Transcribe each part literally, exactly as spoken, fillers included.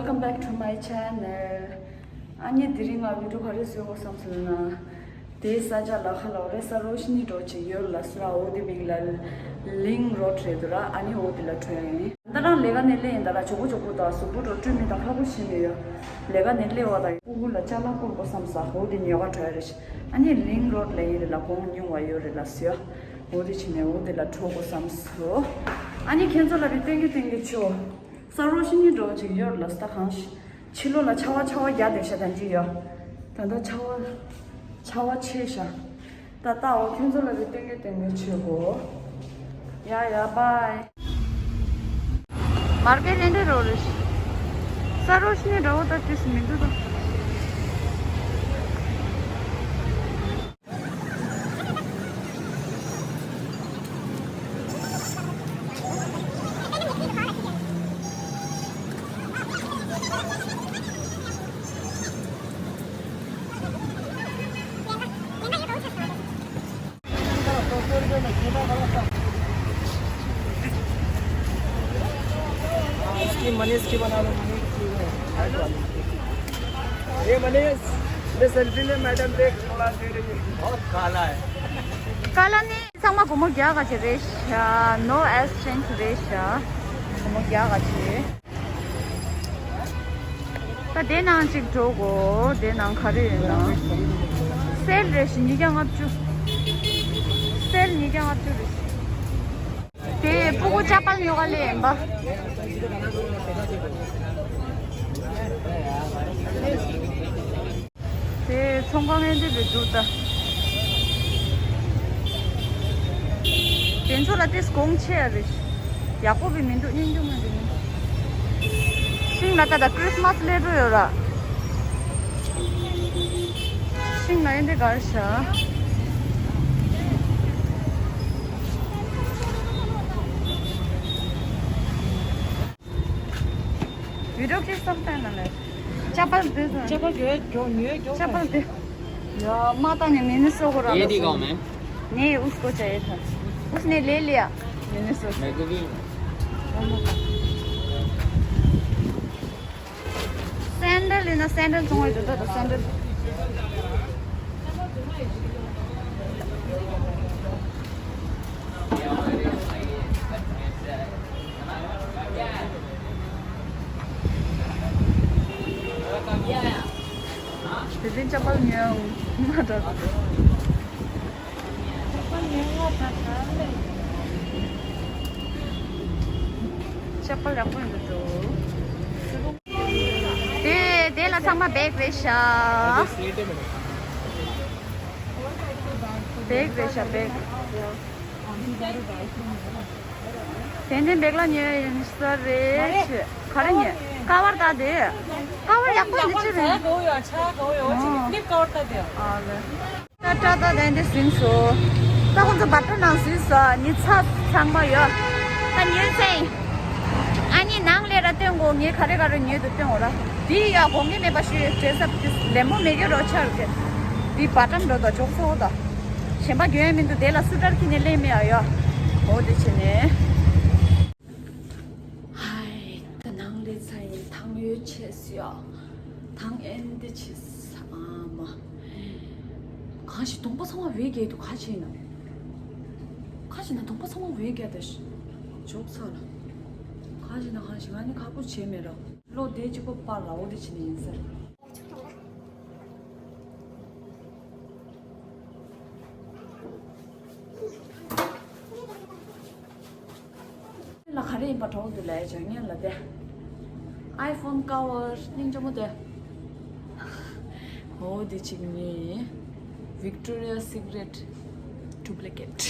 Welcome back to my channel. ཨ་ནི་དེ་རིང་ང་བི་ཌིའོ་ག་རེ་བཟོས་ཡོད་བསམ་སོང་ན། དེའི་ས་ཆ་ལ་ཁ་ལ་རེ་ས་རོ་ཤི་ནི་འགྲོ་ཅིག་ཡོད་ལ་སུ་ར་འོ་དེ་མིང་ལ་ལིང་རོཌ་རེད་འདུག་ར། ཨ་ནི་འོ་དེ་ལ་འགྲོ་ཡ་ཡིན། ད་རང་ལས་ཀ་ནས་སླེབས་ཡིན་ད་ར་ཇོ་བོ་ཇོ་བོ་དང་གཟུགས་པོ་འགྲོ་སྤྲོད་མི་དང་ཁ་པོ་ཤི་ནི་ཡོད། ལས་ཀ་ནས་སླེབས་བ་དང་ཕྲུ་གུ་ལ་ཅ་ལག་བསྐུར་དགོས་བསམ་ས་འོ་དེ་ཉོ་ག་འགྲོ་ཡ་རེད། ཨ་ནི་ལིང་རོཌ་ལ་ཡིན་རེད་ལ་གོང་ཉུང་བ་ཡོད་རེད་ལ་སུ་ཡ། འོ་དེ་བྱས་ནས་འོ་དེ་ལ་འགྲོ་དགོས་བསམ་སོང་། ཨ་ནི་ཁྱེད་ཚོ་ལ་བི་སྟོན་གི་སྟོན་གི་ཆོ། ས་རོ་ཤི་ནི་འགྲོ་ཅིག་ཡོད་ལ་ས་གང་ཤི། ཕྱི་ལོགས་ལ་ཆར་པ་ཆར་པ་རྒྱག་བསྡད་ཤག་ད་འདི་ཡོད། ད་ལྟ་ཆར་པ་ཆར་པ་ཆེ་ཤག་ད་ལྟ་འོ་ཁྱོད་ཚོ་ལ་བི་སྟོན་གི་སྟོན་གི་ཆོ་གོ། ཡ་ཡ་བའི། མར་ཀེ་ཊི་ལེན་དེ་རོ་རེ་ཤི། ས་རོ་ཤི་ནི་འགྲོ་བ་ད་ཏིས་མི་འདུག་ད། इसकी मनीष की बना लो, मनीष की। ये मनीष, ये सेल्फी ले मैडम, देख थोड़ा दे रही है। बहुत काला है। काला नहीं, ཚང་མ་སྒོར་མོ་བརྒྱ་ག་ཅིག་རེད་ཤག No exchange རེད་ཤག་སྒོར་མོ་བརྒྱ་ག་ཅིག་ད་དེ་ནང་ཅིག་འགྲོ་གོ། དེ་ནང་ག་རེ་ཡོད་ན། སེལ་རེད་ཤག་ཉིས་བརྒྱ་ལྔ་བཅུ། སེལ་ཉིས་བརྒྱ་ལྔ་བཅུ་རེད་ཤག་དེ་སྤུ་གུ་ཅ་པལ་ཉོ་ག་ལེན་པ། དེ་ཚོང་ཁང་ཨེ་འདྲ་བའི་འདུག་ད། དེ་ཚོ་ལ་དེ་གོང་ཆེ་ཡ་རེད། ཡག་པོ་བི་མི་འདུག་སྙིང་རྗེ་མ་འདུག་ཤིང་ལ་ད་ད་ཁྲིས་མས་སླེབས་འགྲོ་ཡོད་ར། ཤིང་ལ་ཨེ་འདྲ་གར་ཤག वीडियो खींच सकते हैं ना मैं? चप्पल दे दो। चप्पल जो है, जो न्यू है, जो चप्पल दे। यार, माता ने मैंने सौ को ये दिखाओ मैम। नहीं, उसको चाहिए था। उसने ले लिया। मैंने सौ। मेरे को भी। सैंडल है ना, सैंडल तुम्हारे जूता तो सैंडल। དེ་རིང་ཅ་པལ་ཉོས་མ་འདྲ། ཅ་པལ་ཡག་པོ་ཡིན་འདུག་དེ་དེ་ལ་ཚང་མ་བེག་རེད་ཤག་བེག་རེད་ཤག་བེག་དེ་འདྲའི་བེག་ལ་ཉོས་ཡིན་ས་རེད། ག་རེ་ཉོས། ཀ་བར་ད་དེ། ཀ་བར་ཡག་པོ་འདི་ཅི་རེད། ཨ་ལེ། ད་ཏྲ་ཏ་དེ་འདྲ་ཟིན་སོ། ད་ཁོང་ཚོ་བ་ཏྲ་ནང་ཟིན་སོ། ཉི་ཚ་ཚང་མ་ཡོད། ད་ཉོས་ཚེ། ཨ་ནི་ནང་ལས་ར་སྟོན་གོ་ངས་ག་རེ་ག་རེ་ཉོས་འདུག་སྟོན་འོ་ར། དེ་ཡ་དགོངས་ཀྱི་མེད་པ་ཞུ་ཡོད་བྲེ་ས་ལེ་མོ་མེད་ཀྱི་རོ་ཆར་གི། དེ་བ་ཏྲམ་འགྲོ་དང་ཅོག་ཚོ་དང་། གཞན་པ་རྒྱུན་ཡ་མི་འདུག་དེ་ལ་སུ་ཏར་ཁྱི་ནས་ལེན་མེད་ཨ་ཡོད། འོ་དེ་བྱས་ནས། ཧའི། ད་ནང་ལས་ཚ་ཡིན་ཐང་ཡོད་ཆེ་སི་ཡ། ཐང་ཨེན་དེ་ཆེ་ས་ཨ་མ། གང་ཞིག་གདོང་པ་ཚང་མ་བས་རྒྱས་འདུག་ག་བྱས་ན། ག་བྱས་ན་གདོང་པ་ཚང་མ་བས་རྒྱས་ད་ཞིག་ཅོག་ཚ་ལ། ག་བྱས་ན་ག་བྱས་ང་ནི་ཁག་པོ་བྱས་མེད་ར། ལོ་དེ་གཅིག་པོ་པར་ལ་འོ་དེ་བྱས་ནས་ཡིན་ཟེར། ལ་ག་རེ་ཡིན་པ་གྲོགས་འདུག་ལས་བྱ་ངན་ལ་དེ། ཨའི་ཕོན་ཀ་བར་སྙིང་རྗེ་མོ་དེ། འོ་དེ་གཅིག་ནི། Victoria Secret duplicate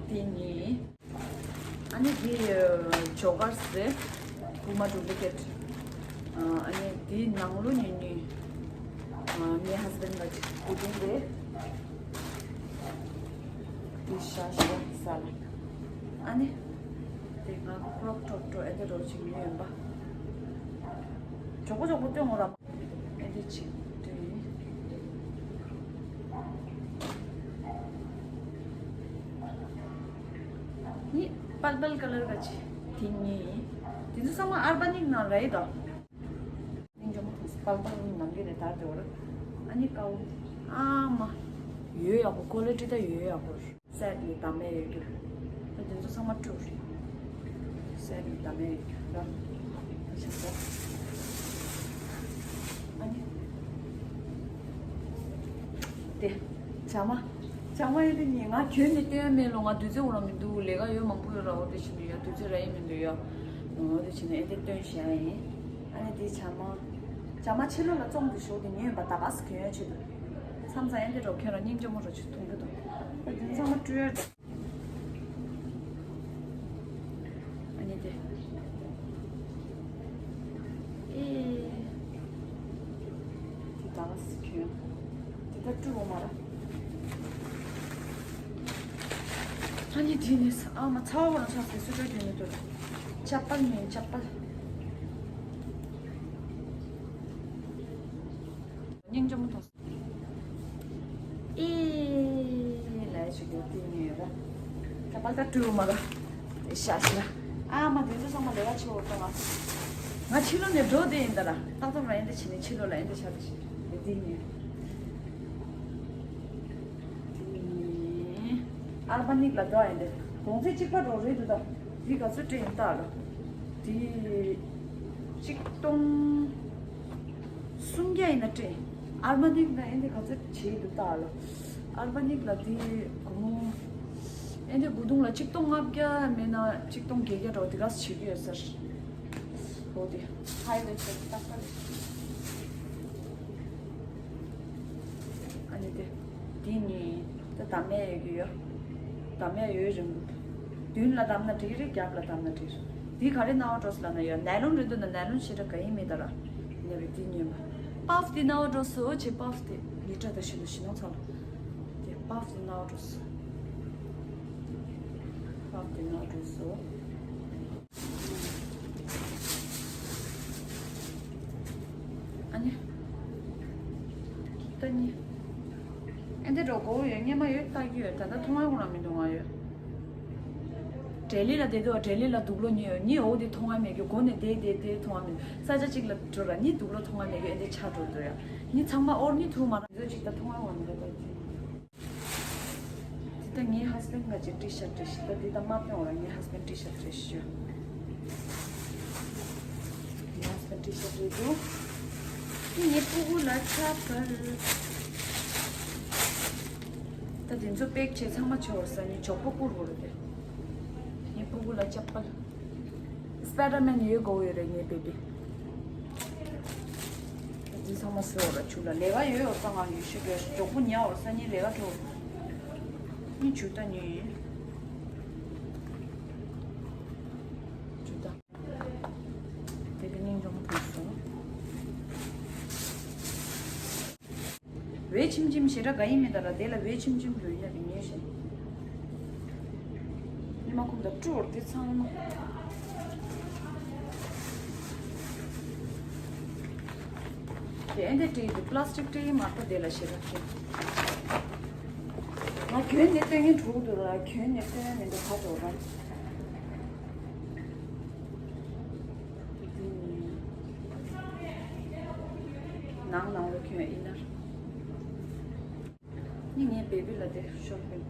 དེ་ནི། ཨ་ནི་དེ་ཇོ་གར་སི་རེད། པུ་མ་ཌུབ་ལི་ཀེ་ཊི། ཨ་ནི་དེའི་ནང་ལོ་ཉིན་ཉིན། ངའི་ཧ་སི་བྷེན་ཌི་ལ་ཅིག་སྐུ་དྲིན་རེད། དེ་ཤ་ཤ་ས་ལ། ཨ་ནི། དེ་ང་ཀྲོབ་ཀྲོབ་ཀྲོ་ཨེ་དེ་རོ་ཅིག་ཉོས་ཡིན་པ། གྲོགས་པོ་གྲོགས་པོ་སྟོན་འོ་ར། ཨེ་དེ་ཅིག་དེ། ནི་པར་པལ་ཀ་ལར་ག་ཅི། དེ་གཉིས། དེ་ཚོ་ཚང་མ་ཨར་བ་ནིག་ནང་རེད་དོ། པང་པང་ནམ་རྒྱུན་ནས་དར་དེ་བར། ཨ་ནི་ཀའོ། ཨ་མ། ཡོད་ཡག་པོ། ཀོ་ལི་ཊི་ད་ཡོད་ཡག་པོ། སེཊ་ནི་བདག་མེད་ཡོད་རྒྱུ། ད་དེ་ཚོ་ཚང་མ་སྤྲོད་རེད། སེཊ་ནི་བདག་མེད་ཡོད་རྒྱུ་ར། ད་ཆ་ཚ། ཨ་ནི། དེ། བྱ་མ། བྱ་མ་ཡིན་དེ་ནི་ང་གྱོན་ནས་སྟོན་མེད་ལོ། ང་དུས་ཚོད་འོ་ར་མི་འདུག་ལས་ཀ་ཡོད་མང་པོ་ཡོད་ར། འོ་དེ་བྱེད་མི་ཡོད། དུས་ཚོད་ར་ཡིན་མི་འདུག་ཡོད། འོ་དེ་བྱེད་ནས་ཨེ་དེ་སྟོན་བྱ་ཡིན། ཨ་ནི་དེ་བྱ་མ། བྱ་མ་ཕྱི་ལོགས་ལ་བཙོང་དུ་ཤོག་དེ་ཉོས་པ་ད་ག་སེ་གྱོན་ཡ་ཆེད་དུ། མཚམས་མཚམས་ཨེ་འདི་རོ་ཁྱོད་རང་སྙིང་རྗེ་མོ་རོ་ཆུ་འཐུང་གི་འདུག་ད་དེ་ཚང་མ་སྤྲོད་ཡ། ཨ་ནི་དེ། ཨེ། དེ་ད་ག་སེ་གྱོན། དེ་ད་སྤྲོད་འོ་མ་ར། ཨ་ནི་དེ་ནི་ཨ་མ་ཚ་བ་རང་ཆགས་སེ་སུ་སྤྲོད་གྱོན་མི་འདུག་ཅ་པལ་མིན་ཅ་པལ། སྙིང་རྗེ་མོ་མཐོང་སོང་། ཨེ། ལས་ཞིག་ཡོད་དེ་ཉོས་ར། ད་པ་ད་སྤྲུལ་མ་ར། ཤ་ཤ། ཨ་མ་དེ་ཚོ་ཚང་མ་ལས་ཀ་ཆེ་བོ་གཏོང་ང་། ང་ཕྱི་ལོགས་ནས་འགྲོ་དེ་ཡིན་ད་ར། ཏག་ཏག་ར་ཡིན་དེ་བྱས་ནས་ཕྱི་ལོགས་ལ་ཡིན་དེ་ཆ་དེ་བྱས་དེ་ཉོས། ཨར་བ་ནིག་ལ་འགྲོ་ཡིན་དེ། གོང་ཚད་གཅིག་པ་རོ་རེད་འདུག་ད། དེ་ག་ཚོད་སྤྲད་ཡིན་ད་ར། དེ། གཅིག་སྟོང་། སུམ་བརྒྱ་ཡིན་ན་སྤྲད། ཨར་མ་ནིག་ན་ཨེ་འདི་ག་ཚོད་བྱེད་འདུག་ལྟ་ལ། ཨར་མ་ནིག་ལ་དེ་སྒོར་མོ། ཨེ་འདི་སྒོར་དུང་ལ་ཆིག་སྟོང་ལྔ་བརྒྱ་མེད་ན་ཆིག་སྟོང་བརྒྱད་བརྒྱ་འགྲོ་དེ་ག་ཚོད་བྱེད་ཀྱི་ཡོད་ཟེར། འོ་དེ། ཧའི་ཝེ་ཆེད་ཏག་ཏག་རེད། ཨ་ནི་དེ། དེ་ནི་ད་བདག་མེད་ཡོད་ཀྱི་ཡོད། བདག་མེད་ཡོད་རིང་པོ། མདུན་ལ་བདམས་ན་འགྲིག་རེད། རྒྱབ་ལ་བདམས་ན་འགྲིག་རེད། འདི་ག་རེ་ནའོ་ཌོས་ལབ་ན་ཡོད། ནའི་ལོན་རེད་འདུག་ན་ནའི་ལོན་ཞེ་དྲག་ག་ཡིན་མེད་ད་ར། ཡིན་ན་རེད་འདི་ཉོས་པ། པབ་དེ་ནའོ་ཌོས་སོ་ཆེ་པབ་དེ་ཉི་ཁྲ་ད་ཤི་ལོ་ཤི་ནོ་ཚ་ལོ། དེ་པབ་དེ་ནའོ་ཌོས། པབ་དེ་ནའོ་ཌོས་སོ། ཨ་ནི། ད་ནི། ཨེ་འདི་འགྲོ་གོ་ཡོད་སྙེ་མ་ཡོད་ལྟ་རྒྱུ་ཡོད་ད་ལྟ་མཐོང་ཡ་ཁོ་རང་མི་འདུག་ང་ཡོད། ལྡི་ལི་ལ་བསྡད་དུས་ལྡི་ལི་ལ་དུག་ལོག་ཉོས་ཡོད་ཉི་འོ་དེ་མཐོང་ཡ་མེད་རྒྱུ་སྒོ་ནས་བསྡད་བསྡད་བསྡད་མཐོང་ཡ་མེད་ས་ཆ་གཅིག་ལ་འགྲོ་ར་ཉི་དུག་ལོག་མཐོང་ཡ་མེད་རྒྱུ་ཨེ་འདི་ཆགས་འགྲོ་འདུག་ཡ་ཉི་ཚང་མ་ཨོར་ཉི་ཐུག་མ་ར་མི་ཚོ་གཅིག་ད་མཐོང་ཡ་ཁོ་རང་མི་འདུག་ད་ཅི། འདི་ད་ངའི་ཧས་བེན་ང་ཅིག་ཊི་ཤར་ཊི་ཞིག་ད་འདི་ད་མ་སྟོན་འོ་ར་ངའི་ཧས་བེན་ཊི་ཤར་ཊི་ཞུ། ངའི་ཧས་བེན་ཊི་ཤར་ཊི་རེད་འདུག་ངའི་སྤུ་གུ་ལ་ཆ་བར། ད་དེ་ཚོ་པེག་བྱས་ཚང་མ་ཆོག་ས་ངའི་ཇོག་པོ་བསྐུར་བོ་རེད་དེ། ངའི་སྤུ་གུ་ལ་ཆ་བར། སི་པའི་ཌར་མེན་ཡོད་དགོས་ཡོད་རེད་ངའི་བེ་བི། འདི་ཚང་མ་བཟོས་འོ་ར་ཆུ་ལ་ལས་ཀ་ཡོད་འོ་ས་ང་ཡོད་ཤི་དགོས་མགྱོགས་པོ་ཉལ་འོ་ས་ཉིན་ལས་ཀ་འགྲོ། ནི་ཆུ་ད་ནི། ཆུ་ད། དེ་གི་སྙིང་རྗེ་མོ་དགོས་སོང་། བའི་ཆིམ་ཆིམ་ཞེ་དྲག་ག་ཡིན་མིན་ད་ར་དེ་ལ་བའི་ཆིམ་ཆིམ་ལུས་ཡ་གི་ཉེས་བཞིན། ཉི་མ་ཁུག་ལ་སྤྲུར་དེ་ཚང་མ། དེ་ཨེ་འདི་སྤྲད་འདུག་པ་ལ་སི་ཊིག་སྤྲད་མ་གཏོགས་དེ་ལ་ཞེ་དྲག་སྤྲད། ང་གྱོན་ནས་སྟོན་ངན་འགྲོ་གི་འདུག་ལ་གྱོན་ནས་སྟོན་ཡ་མི་འདུག་ག་འགྲོ་ར། ནང་ནང་ལོ་གྱོན་ཨིན་ནར། ནི་ངའི་བེ་བི་ལ་དེ་ཤོག་པིང་།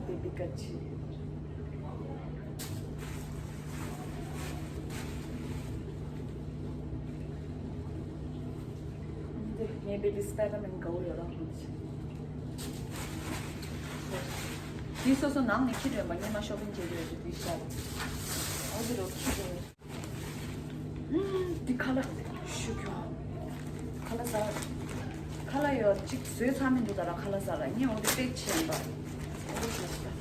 བེ་བི་ཀ་ཆི། འདི་ངའི་བེ་བི་སི་པའི་ཌར་མེན་དགའ་བོ་ཡོད་རང་ཧང་ཆི། འདི་སོ་སོ་ནང་ནས་ཁྱི་འདྲེན་པ་སྔོན་མ་ཤོ་པིང་བྱེད་ཀྱི་ཡོད་དུས་འདི་ཤར། འོ་འདི་རུ་ཁྱི་འདྲེན། འདི་ཁ་ལག་ཞུ་གྱོང་། ཁ་ལག་ཟ། ཁ་ལག་ཡོད་ཅིག་བཟོས་ཚར་མི་འདུག་ད་ར་ཁ་ལག་ཟ་ར་ངས་འོ་འདི་པེག་བྱས་ཡིན་པ། འོ་འདི་ཞུ་གྱོང་།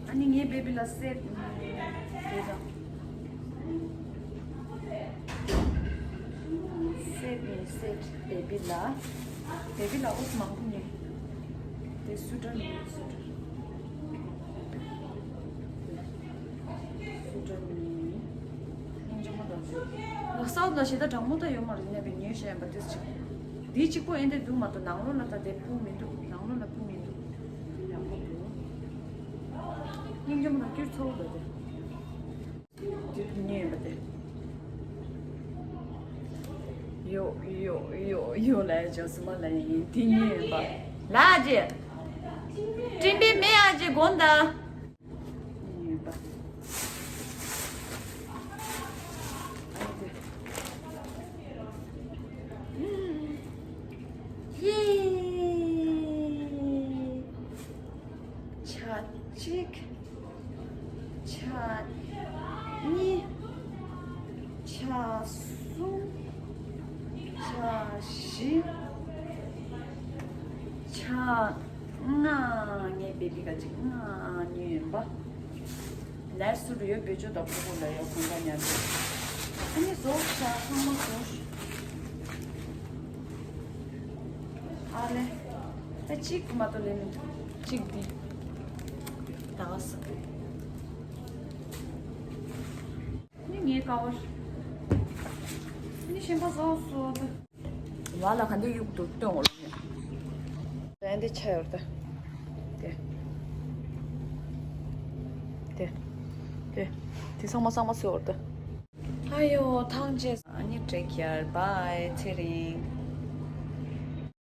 ཨ་ནི་ངའི་བེ་བི་ལ་སེ་ཊི་དེ་དང་། བེ་བི་ལ། བེ་བི་ལ་ཨོ་ཙི་མང་པོ་ཉོས། དེ་སུ་ཊར་ནི་སུ་ཊར། སུ་ཊར་ནི། སྙིང་རྗེ་མོ་དང་། ལག་ས་ལ་ཞེ་དྲག་གྲང་མོ་ད་ཡོད་མ་རེད། ནས་པའི་ཉོས་བཤད་ཡིན་པ་དེ་ཅིག་འདི་གཅིག་པོ་ཨེ་འདྲ་འདུག་མ་གཏོགས་ནང་ལོགས་ལ་ད་དེ་སྤུ་མི་འདུག་ནང་ལོགས་ལ་སྤུ་མི་འདུག་ཡག་པོ་འདུག་སྙིང་རྗེ་མོ་དང་སྐྱུར་ཚ་བོ་ད་དེ། དེ་ཉོས་ཡིན་པ་དེ། ཡོ་ཡོ་ཡོ་ཡོ་ལ་ཡ་ཅོ་སི་མ་ལ་ཡིན་དེ་ཉོས་ཡིན་པ། ལ་ཨ་ཅེ། སྤྲིན་པའི་མེ་ཨ་ཅེ་དགོན་ད། ཉོས་ཡིན་པ། ཨ་ཅེ། ཡེ། ཆ་གཅིག་ཆ་གཉིས། ཆ་གསུམ། ཆ་བཞི། ཆ་ལྔ། ངའི་བེ་བི་ག་ཅིག་ལྔ་ཉོས་ཡིན་པ། ལར་སུ་རུ་ཡོད་བེ་ཅོ་དང་ཕྲུ་གུ་ལ་ཡོད་གོང་ཁ་ཉར་འདུག་ཨ་ནི་བཟོ་ཤ་ཚང་མ་བཟོ་ཤ། ཨ་ལེ། ད་གཅིག་མ་གཏོགས་ལེན་གཅིག་འདི། ད་ག་ས། ནི་ངའི་ཀ་བར། ནི་གཞན་པ་བཟོ་སོ་ད། བ་ལ་ག་འདི་གཡུག་ཏུ་སྟོན་འོ་ལ། ཨ་འདི་ཆ་ཡོར་ད། དེ། དེ། དེ། དེ་ཚང་མ་ཚང་མ་ཚོས་འོར་ད། ཨ་ཡོ་ཐང་ཅེས་ཨ་ནི་ཊེག་ཀེར་བའེ་ཚེ་རིང་།